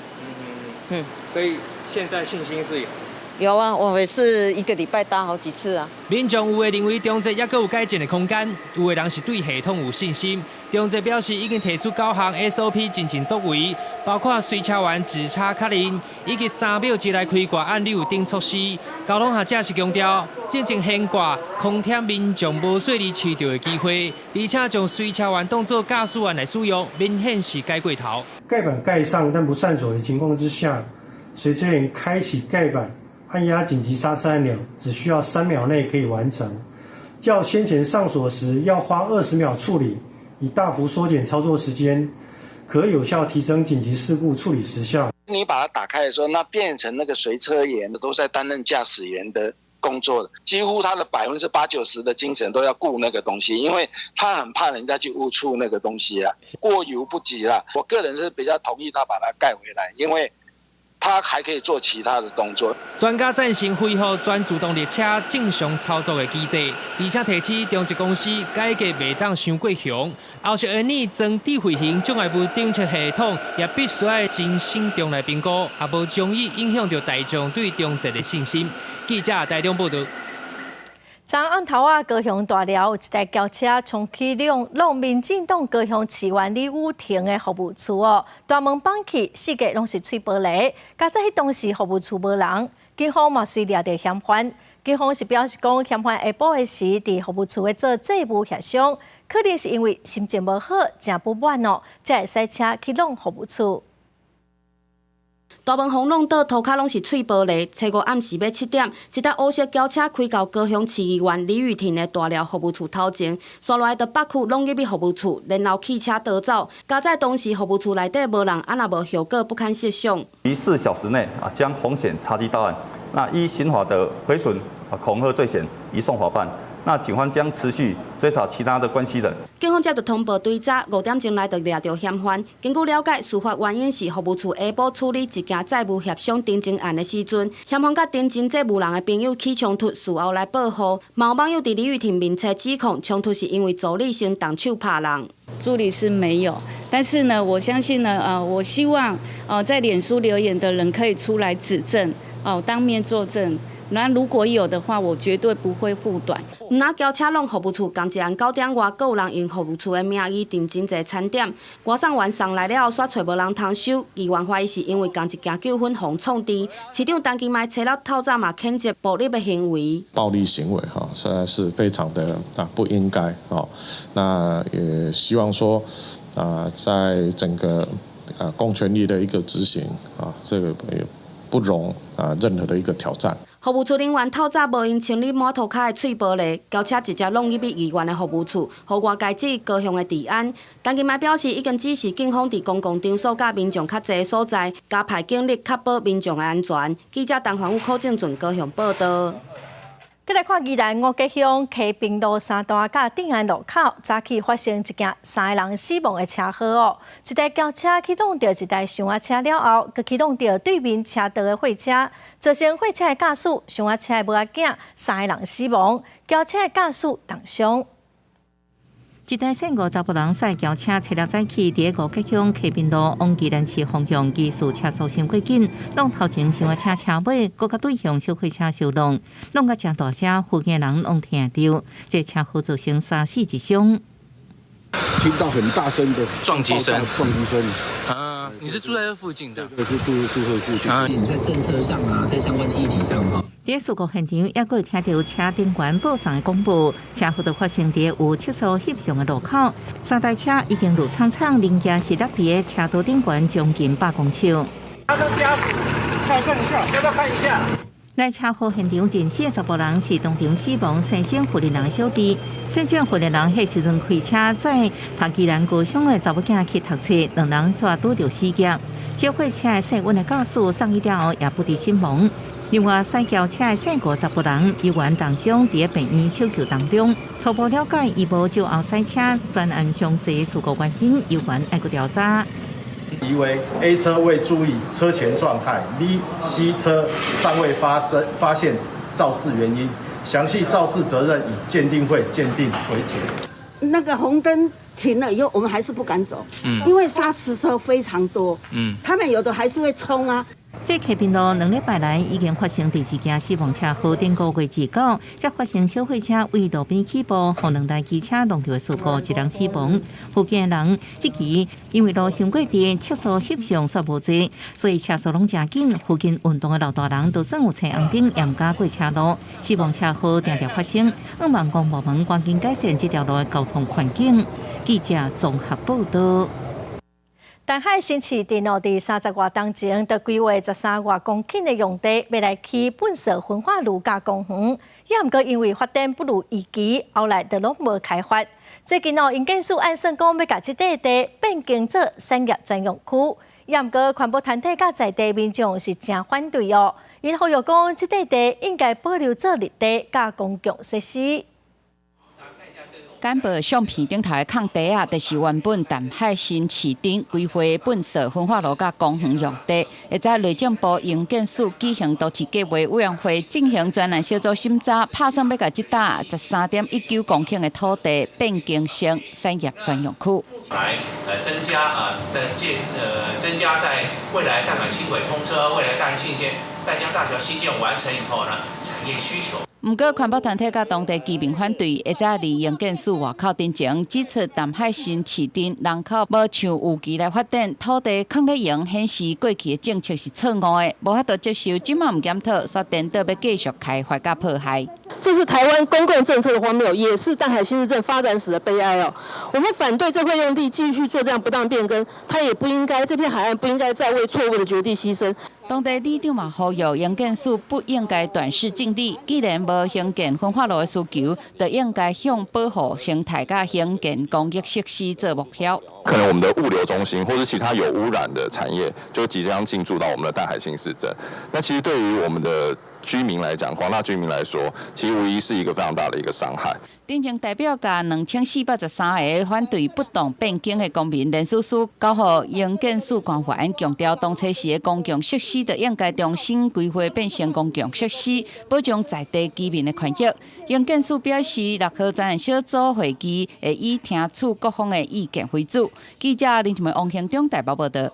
嗯，所以現在信心是有。有啊，我也是一個禮拜搭好幾次啊。民眾有的認為中捷猶閣有改進的空間，有的人是對系統有信心。中捷表示已經提出九項 SOP 進行作為，包括隨車員指叉確認，以及3秒之內開掛按鈕等措施。交通學者是強調，進前懸掛空添民眾無細膩試著的機會，而且將隨車員當做駕駛員來使用，明顯是改過頭。蓋板蓋上但不上鎖的情況之下，隨車員開啟蓋板，按壓緊急剎車按鈕，只需要3秒內可以完成，較先前上鎖時要花20秒處理，已大幅縮減操作時間，可有效提升緊急事故處理時效。你把它打開的時候，那變成那個隨車員都在擔任駕駛員的工作，幾乎他的80%-90%的精神都要顧那個東西，因為他很怕人家去誤觸那個東西啊，過猶不及啦。我個人是比較同意他把它蓋回來，因為他還可以做其他的動作。專家贊成恢復全自動列車正常操作的機制，而且提醒中捷公司改革袂當傷過雄，後續研擬裝智慧型障礙物偵測系統，也必須愛真慎重來評估，也無將伊影響著大眾對中捷的信心。記者台中報導。昨暗頭仔，高雄大寮有一台轎車衝去挵民進黨高雄市議員李雨婷的服務處哦，大門崩去，四界攏是碎玻璃。佳哉彼當時服務處無人，警方嘛隨掠著嫌犯。警方是表示講，嫌犯下晡的時佇服務處咧做債務協商，可能是因為心情無好，誠不滿哦，才會駛車去挵服務處。大門予挵倒，塗跤攏是碎玻璃。初五暗時欲7點，一台烏色轎車開到高雄市議員李雨婷的大寮服務處頭前，紲落來就北區挵入去服務處，然後棄車逃走。佳哉當時服務處內底無人，啊若無後果不堪設想。於4小時內啊，將紅險查緝到案。那依刑法的毀損啊恐嚇罪嫌移送法辦。那警方將持續追查其他的關係人。警方接到通報，對早5點鐘來就掠著嫌犯。根據了解，事發原因是服務處下晡處理一件債務協商停徵案的時陣，嫌犯佮停徵債務人的朋友起衝突，事後來報復。嘛有網友佇李雨婷面冊指控，衝突是因為助理先動手拍人。助理是沒有，但是呢，我相信呢，我希望在臉書留言的人可以出來指證，哦，當面作證。那如果有的話，我絕對不會護短。毋但轎車挵服務處，仝一暗9點外，閣有人用服務處的名義訂真濟餐點，外送員送來了後，煞揣無人通收。議員懷疑是因為仝一件糾紛予創治。市長陳其邁初六透早嘛譴責暴力的行為。暴力行為哈，實在是非常的啊不應該哦。那也希望說啊，在整個啊公權力的一個執行啊，這個也不容啊任何的一個挑戰。服務處人員透早無閒清理滿塗跤的碎玻璃，轎車直接挵入去議員的服務處，予外界質疑高雄的治安。陳其邁表示，已經指示警方佇公共場所佮民眾較濟的所在，加派警力確保民眾的安全。記者陳環宇、柯正俊高雄報導。繼再來看宜蘭五結鄉溪濱路三段佮鎮安路口，早起發生一件三个人死亡的車禍哦。一台轎車去挵著一台箱仔車了後，閣去挵著對面車道的貨車，造成貨車的駕駛、箱仔車的母仔囝三个人死亡，轎車的駕駛重傷。一台姓吳查埔人駛轎車，初六早起，佇五結鄉溪濱路往宜蘭市方向，機速車速傷過緊，挵頭前箱仔車車尾，閣佮對向小貨車相挵，挵甲誠大聲，附近人攏聽著。這車禍造成三死一傷。聽到很大聲的撞擊聲，撞擊聲。啊，你是住在這附近的？對，就住這附近。啊，你在政策上啊，在相關的議題上哈。佇事故現場，猶閣會聽著車頂懸報送的廣播。車禍就發生佇有測速翕相的路口，三台車已經路氅氅，零件是落佇車道頂懸將近100公尺。他的家屬看一下，要不要看一下？來車禍現場認死的查埔人是當場死亡生前負責人的小弟。生前負責人彼時陣開車載讀宜蘭高中的查某囝去讀冊，兩人煞拄著死劫。小貨車的姓溫的駕駛送醫了後也不治身亡。另外，駛轎車的姓吳查埔人猶原重傷，佇病院搶救當中。初步了解，伊無酒後駛車，專案詳細事故原因猶原愛閣調查。疑為 A 車未注意車前狀態，B、C 車尚未發現肇事原因，詳細肇事責任以鑑定會鑑定為主。那個紅燈停了以後，我們還是不敢走，因為砂石車非常多，他們有的還是會衝啊。這溪濱路2禮拜來已經發生第二件死亡車禍，頂個月至九，才發生小貨車為路邊起步，予兩台機車挵著的事故，一人死亡。附近的人這期因為路傷過直，測速翕相煞無濟，所以車速攏誠緊。附近運動的老大人就算有青紅燈，也毋敢過車路。死亡車禍定定發生，向望公部門趕緊改善這條路的交通環境。記者綜合報道。淡海新市鎮哦，佇30外冬前，就規劃13外公頃的用地，欲來起糞埽焚化爐佮公園，也毋過因為發展不如預期，後來就攏無開發。最近哦，營建署按算講欲共這塊地變更做產業專用區，也毋過環保團體佮在地民眾是誠反對哦。𪜶呼籲講，這塊地應該保留做綠地佮公共設施。簡報相片頂頭的空地仔，就是原本淡海新市鎮規劃糞埽焚化爐佮公園用地。會在內政部營建署舉行都市計劃委員會進行專案小組審查，拍算欲共這搭13.19公頃的土地變更成產業專用區。來增加啊，在建增加在未來淡海輕軌通車、未來大興線淡江大橋興建完成以後呢，產業需求。毋過，環保團體佮當地居民反對，會早佇營建署外口陣前指出，淡海新市鎮人口無像預期來發展，土地囥咧用，顯示過去的政策是錯誤的，無法度接受，這馬毋檢討，煞顛倒欲繼續開發佮破壞。這是台灣公共政策的荒謬，也是淡海新市鎮發展史的悲哀哦。我們反對這塊用地繼續做這樣不當變更，它也不應該，這片海岸不應該再為錯誤的決定犧牲。當地里長嘛呼籲營建署不應該短視近利，既然無興建焚化爐的需求，就應該向保護生態佮興建公益設施做目標。可能我們的物流中心或是其他有污染的產業，就即將進駐到我們的淡海新市鎮。那其實對於我們的居民來講，廣大居民來說，其實無疑是一個非常大的一個傷害。頂前代表共2413個反對不當變更的公民聯署書交予營建署官員，強調當初時的公共設施就應該重新規劃變成公共設施，保障在地居民的權益。營建署表示，6號專案小組會議會以聽取各方的意見為主。記者林志梅、王興中台北報道。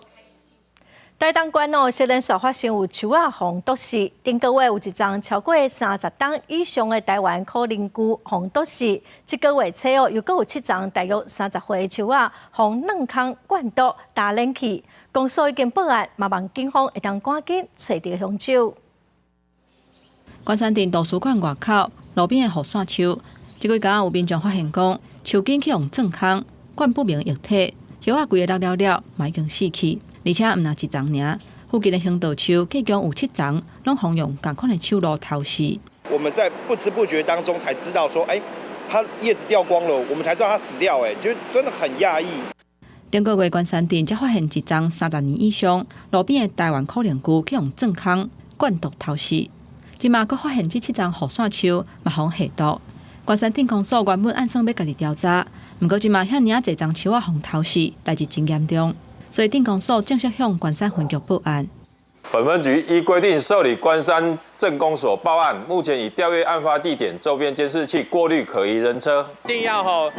台東縣哦，先連續發生有樹仔予毒死，頂個月有一叢超過30冬以上的台灣苦靈龜予毒死，這個月初哦，又閣有七叢大約30歲的樹仔予軟空灌毒打冷去，公所已經報案，嘛望警方會當趕緊揣著兇手。關山鎮圖書館外口路邊的雨傘樹，這幾工有民眾發現講，樹根去予鑽空，灌不明液體，葉仔規个落了了，嘛已經死去。而且毋若一叢爾，附近的行道樹計共有七叢，攏予用仝款的手路偷死。我們在不知不覺當中才知道說，哎，它葉子掉光了，我們才知道它死掉，哎，就真的很訝異。頂個月關山鎮才發現一叢30年以上路邊的台灣苦靈龜去予鑽空灌毒偷死。這馬閣發現這七叢雨傘樹嘛予人下毒。關山鎮公所原本按算欲家己調查，毋過這馬遐爾仔濟叢樹仔予偷食，代誌真嚴重，所以鎮公所正式向關山分局報案。本分局依規定受理關山鎮公所報案，目前已調閱案發地點周邊監視器，過濾可疑人車。一定要吼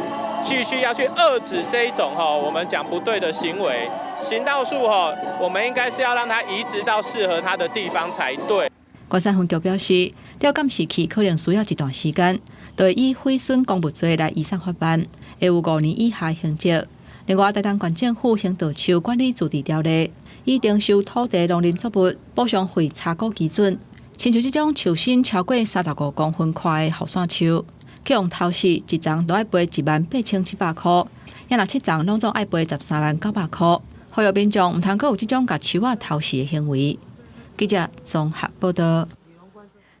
繼續要去遏止這一種吼我們講不對的行為。行道樹吼，我們應該是要讓它移植到適合它的地方才對。關山分局表示，調監視器可能需要一段時間，就會以毀損公物罪來移送法辦，會有5年以下刑責。另外，台東縣政府行道樹管理自治條例，以徵收土地農林作物補償費查估基準，親像這種樹身超過35公分寬的雨傘樹，去予偷食一叢都愛賠18,700箍，抑若七叢攏總愛賠130,900箍。呼籲民眾毋通閣有這種共樹仔偷食的行為。記者綜合報道。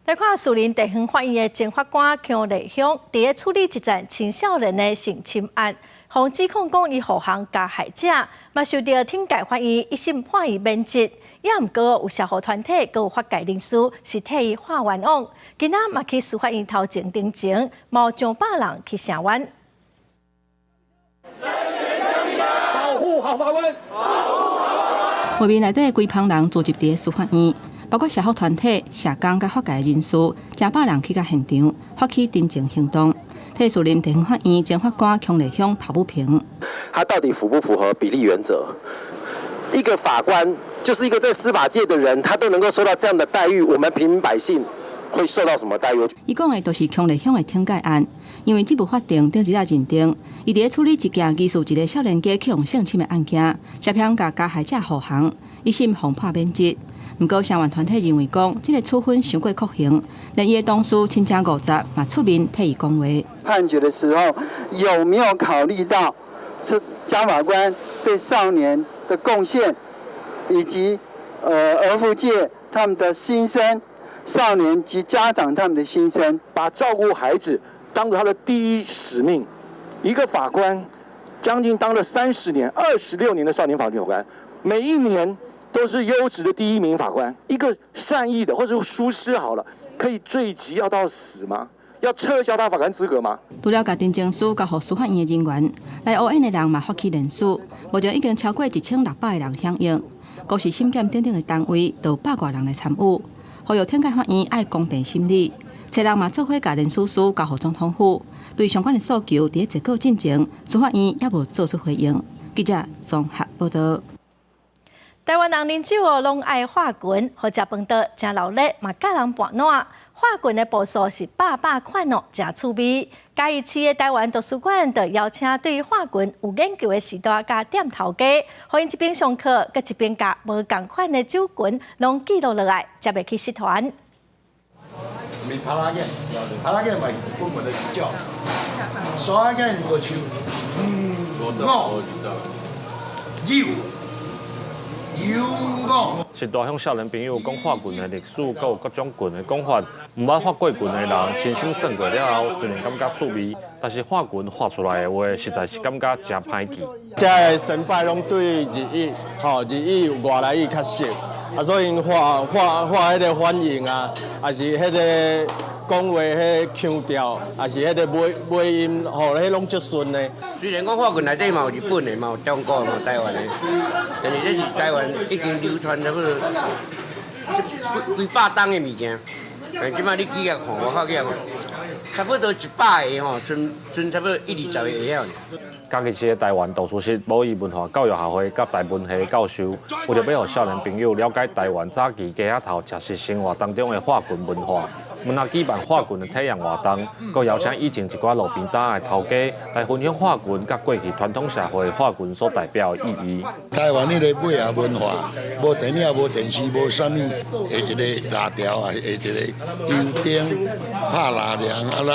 來看士林地方法院的前法官邱麗香，佇咧處理一件青少年的性侵案，予指控講伊護航加害者，嘛受著懲戒法院一審判伊免職。也毋過有社福團體，閣有法界人士是替伊喊冤枉。今仔嘛去司法院頭前陳情，嘛有上百人去聲援。保護好法官。畫面內底規棚人聚集佇咧司法院，包括社福團體、社工佮法界人士，成百人去到現場，發起陳情行動，替士林地方法院前法官邱麗香抱不平。他到底符不符合比例原則？一個法官就是一個在司法界的人，他都能夠受到這樣的待遇，我們平民百姓會受到什麼待遇？伊講的就是邱麗香的懲戒案，因為這部法庭頂一日認定，伊佇咧處理一件疑似一個少年家去予性侵的案件，涉嫌共加害者護航，一審予判免職。毋過，聲援團體認為講，這個處分傷過酷刑，連伊的同事親戚50嘛出面替伊講話。判決的時候，有沒有考慮到是江法官對少年的貢獻，以及兒福界他們的心聲，少年及家長他們的心聲，把照顧孩子當作他的第一使命。一個法官將近當了30年、26年的少年法庭法官，每一年都是優質的第一名法官。一個善意的或者疏失好了，可以罪及要到死嗎？要撤銷他法官資格嗎？除了共陳情書交予司法院的人員，來烏演的人嘛發起聯署，目前已經超過1600個人響應。國是審檢等等的單位，都有百外人來參與。呼籲懲戒法院愛公平審理，初六嘛做伙共聯署書交予總統府，對相關的訴求佇咧結果進前，司法院猶無做出回應。記者綜合報道。台灣人啉酒哦，攏愛喝拳，予食飯桌誠鬧熱，嘛佮人盤撋。喝拳的步數是百百款哦，誠趣味。嘉義市的台灣圖書館就邀請對喝拳有研究的序大佮店頭家，予𪜶一邊上課，閣一邊共無仝款的酒拳攏記錄落來，才袂去失傳。毋是拍拉劍，拍拉劍嘛是棍棍的一種，沙劍就像五、六。序大向少年朋友講喝拳的歷史，閣有各種拳的講法。毋捌喝過拳的人，親身算過了後，雖然感覺趣味，但是喝拳喝出來的話，實在是感覺誠歹記。這个先輩攏對日語，吼日語外來語較熟，啊，所以𪜶喝喝喝彼个反應啊，抑是彼个講話彼个腔調，抑是彼個尾尾音，吼，彼攏足順的。雖然講喝拳內底嘛有日本的，嘛有中國的，嘛有台灣的，但是這是台灣已經流傳差不多幾幾百冬的物件。但這擺你去共看，外口去共看，差不多100个吼，賰賰差不多10-20个會曉。嘉義市的台灣圖書室母語文化教育協會佮台文系教授，為著欲予少年朋友了解台灣早期街仔頭食食生活當中的喝拳文化，毋但舉辦喝拳的體驗活動，閣邀請以前一寡路邊攤的頭家來分享喝拳佮過去傳統社會喝拳所代表的意義。台灣彼個尾仔文化，無電影、無電視、無啥物，下一个蠟條啊，下一个油燈、拍蠟梁，啊啦，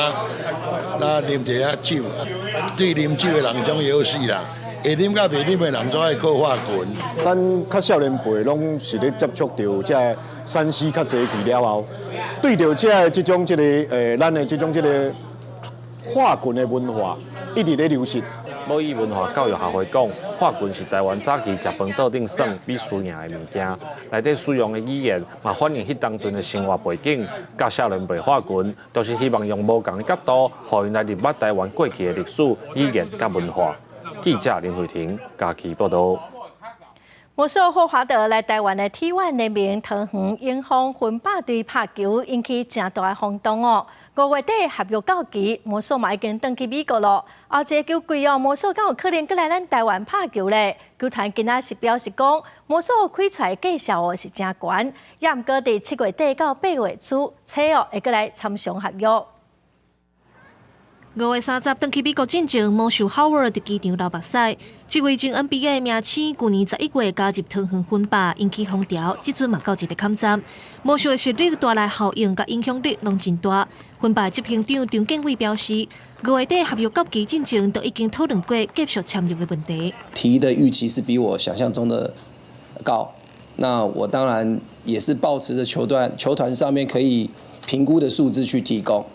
啦啉一下酒，對啉酒的人總會好勢啦。會啉佮袂啉的人總愛靠喝拳。咱較少年輩攏是咧接觸著這个3C 較濟去了後，對著這个這種這个咱的這種這个喝拳的文化一直咧流失。母語文化教育協會講，喝拳是台灣早期食飯桌頂耍比輸贏的物件，內底使用的語言嘛反映彼當陣的生活背景。教少年袂喝拳，就是希望用無仝的角度，予𪜶來認捌台灣過去的歷史、語言佮文化。記者林慧婷嘉義報導。魔術霍華德來台灣的 T1 聯盟桃園鷹鋒芬巴隊拍球，引起誠大的轟動哦。5月底合約到期，魔術嘛已經轉去美國咯。後一個球季哦，魔術敢有可能閣來咱台灣拍球咧？球團今仔是表示講，魔術開出來價數哦是誠懸，也毋過佇7月底到8月初，初哦會閣來參詳合約。5月30轉去美國進前，魔術 Howard 佇機場流目屎。這位前 NBA 明星，舊年11月加入桃園芬巴，引起風潮。這陣嘛到一個坎站，魔術的實力帶來效應佮影響力攏真大。芬巴執行長張建偉表示，5月底合約到期進前，都已經討論過繼續簽約的問題。提的預期是比我想象中的高，那我當然也是抱持著球團上面可以評估的數字去提供。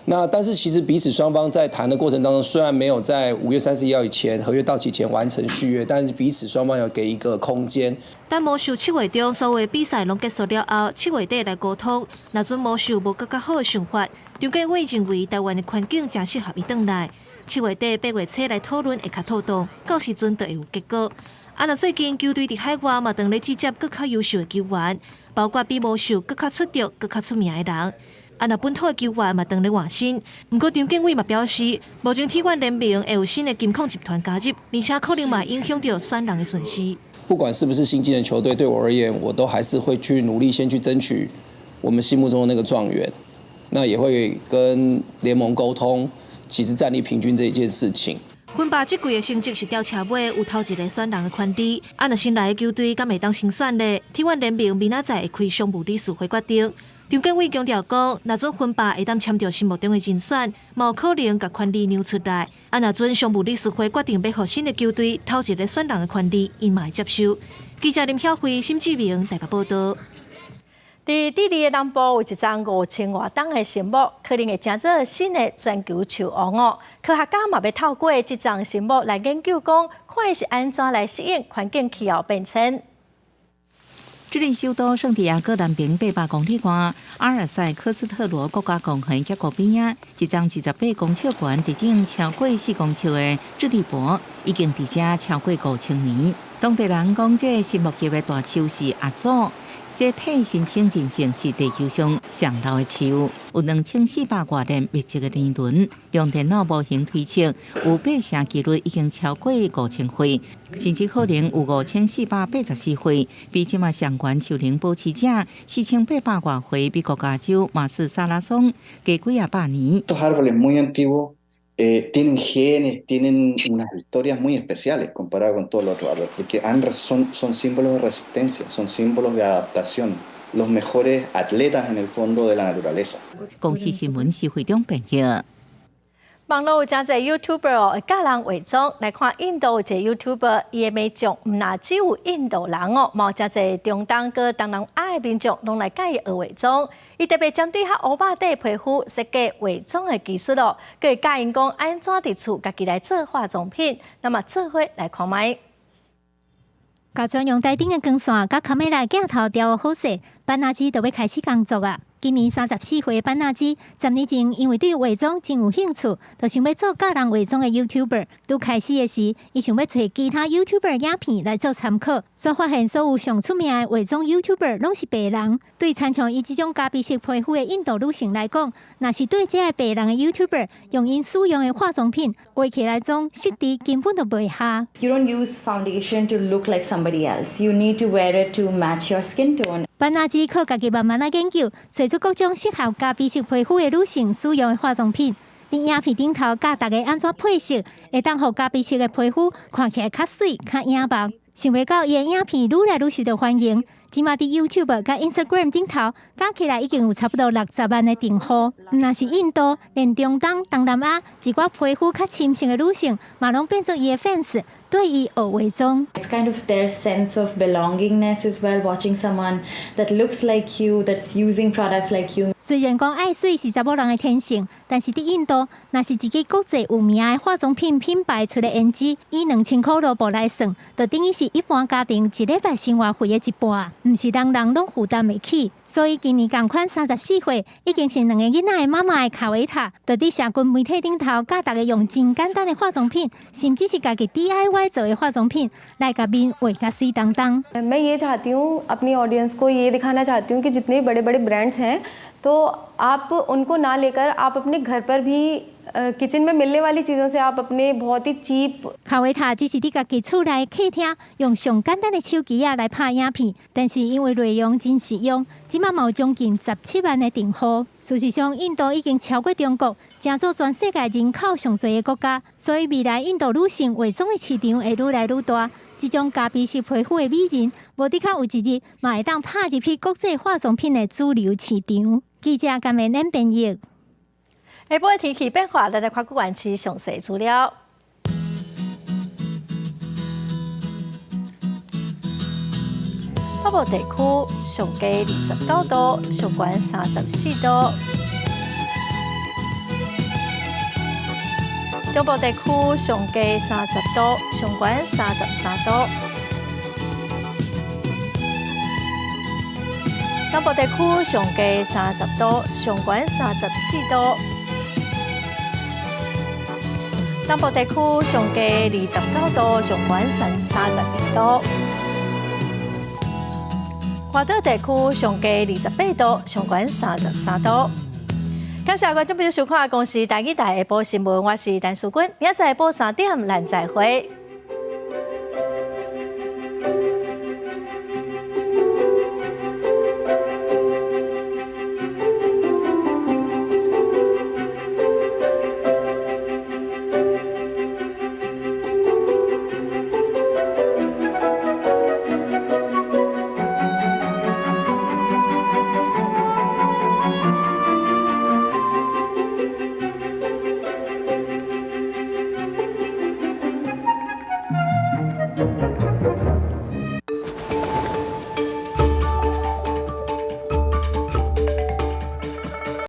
那但是其實彼此雙方在談的過程當中，雖然沒有在5月31號以前合約到期前完成續約，但是彼此雙方有給一個空間。等魔術7月中所有比賽攏結束了後，7月底來溝通。若準魔術無閣較好的想法，張建偉認為台灣的環境誠適合伊轉來。7月底8月初來討論會較妥當，到時陣就會有結果。啊，若最近球隊佇海外嘛，當咧徵集閣較優秀的球員，包括比魔術閣較出眾、閣較出名的人。啊，若本土的球員嘛，當咧換新。毋過張建偉嘛表示，目前 T1 聯盟會有新的金控集團加入，而且可能嘛影響著選人的順序。不管是不是新進的球隊，對我而言，我都還是會去努力，先去爭取我們心目中的那個狀元。那也會跟聯盟溝通，其實戰力平均這一件事情。芬巴這季的成績是吊車尾，有頭一個選人的權利。啊，若新來的球隊敢會當先選咧？T1 聯盟明仔載會開常務理事會決定。張建偉強調講，若準芬巴會當簽著心目中的人選，嘛有可能共權利讓出來。啊，若準常務理事會決定欲予新的球隊頭一個選人的權利，𪜶嘛會接受。記者林曉慧、沈志明台北報導。佇智利的南部有一叢5000外噸的神木，可能會成做新的全球樹王哦。科學家嘛欲透過這叢神木來研究，講看是按怎來適應環境氣候變遷。智利首都聖地亞哥南邊800公里外，阿爾塞科斯特羅國家公園峽谷邊仔，一叢28公尺懸、直徑超過4公尺的智利柏，已經佇遮超過5000年。當地人講，這神木級的大樹是阿祖。這替申請認證是地球上上老的樹，有2400外年密集的年輪。用電腦模型推測，有八成幾率已經超過5000歲，甚至可能有5484歲。比這馬上懸樹齡保持者4800外歲，美國加州馬斯薩拉松加幾仔百年。 Estos árboles muy antiguos tienen genes, tienen unas historias muy especiales comparado con todos los otros árboles, porque son símbolos de resistencia, son símbolos de adaptación, los mejores atletas en el fondo de la naturaleza. 公視新聞是會長編譯。網路有誠濟 YouTuber 哦，會教人化妝。來看印度有一個 YouTuber，伊的民眾毋但只有印度人哦，嘛有誠濟中東佮東南亞的民眾攏來佮伊學化妝。伊特別針對較烏肉底皮膚設計化妝的技術哦，閣會教𪜶講按怎佇厝家己來做化妝品。那麼做伙來看覓。共專用台燈的光線，佮卡梅拉鏡頭調好勢，班納基就欲開始工作啊！今年34歲的班納基，10年前因為對化妝真有興趣，就想欲做教人化妝的 YouTuber。拄開始的時，伊想欲揣其他 YouTuber 影片來做參考，煞發現所有上出名的化妝 YouTuber 攏是白人。對親像伊這種咖啡色皮膚的印度女性來講，若是對這个白人的 YouTuber 用𪜶使用的化妝品畫起來妝，色調根本就袂合。 You don't use foundation to look like somebody else. You need to wear it to match your skin tone. 班納基靠家己慢慢仔研究，揣出各種適合咖啡色皮膚的女性使用的化妝品。佇影片頂頭教大家按怎配色，會當予咖啡色的皮膚看起來較媠、較穎目。想袂到伊的影片愈來愈受到歡迎，這馬佇 YouTube 佮 Instagram 頂頭加起來已經有差不多60萬的訂戶。毋但是印度，連中東、東南亞一寡皮膚較深色的女性，嘛攏變做伊的 fans，對伊學化妝。 It's kind of their sense of belongingness as well, watching someone that looks like you, that's using products like you. 雖然講愛媠是查某人的天性，但是佇印度，若是一支國際有名的化妝品品牌出的胭脂，以2000箍盧布來算，就等於是一般家庭一禮拜生活費的一半，毋是人人攏負擔會起。所以今年仝款34歲，已經是兩个囡仔的媽媽的卡維塔，就佇社群媒體頂頭教大家用真簡單的化妝品，甚至是家己 DIY 做的化妝品，來共面畫共媠當當。 मैं ये चाहती हूँ, अपनी ऑडियंस को ये दिखाना चाहती हूँ कि जितने बड़े बड़े ब्रांड्स हैं, तो आप उनको ना लेकर आप अपने घर पर भी किचन में मिलने वाली चीज़ों से आप अपने बहुत ही चीप 卡維塔只是佇家己厝內客廳用上簡單的手機仔來拍影片，但是因為內容真實用，這馬嘛有將近17萬的訂戶。事實上，印度已經超過中國，成做全世界人口上濟的國家，所以未來印度女性化妝的市場會愈來愈大。這種咖啡色皮膚的美人，無的確有一日嘛會當拍入去國際化妝品的主流市場。記者甘美恁編譯。下晡天氣變化，咱來看各縣市詳細資料。北部地區上低29度，上懸34度。中部地區上低30度，上懸33度。南部地區上低30度，上懸34度。南部地區上低29度，上懸32度。外島地區上低28度，上懸33度。感謝觀眾朋友收看《公視台語台下晡新聞》，我是陳淑君，明仔載下晡3點，咱再會。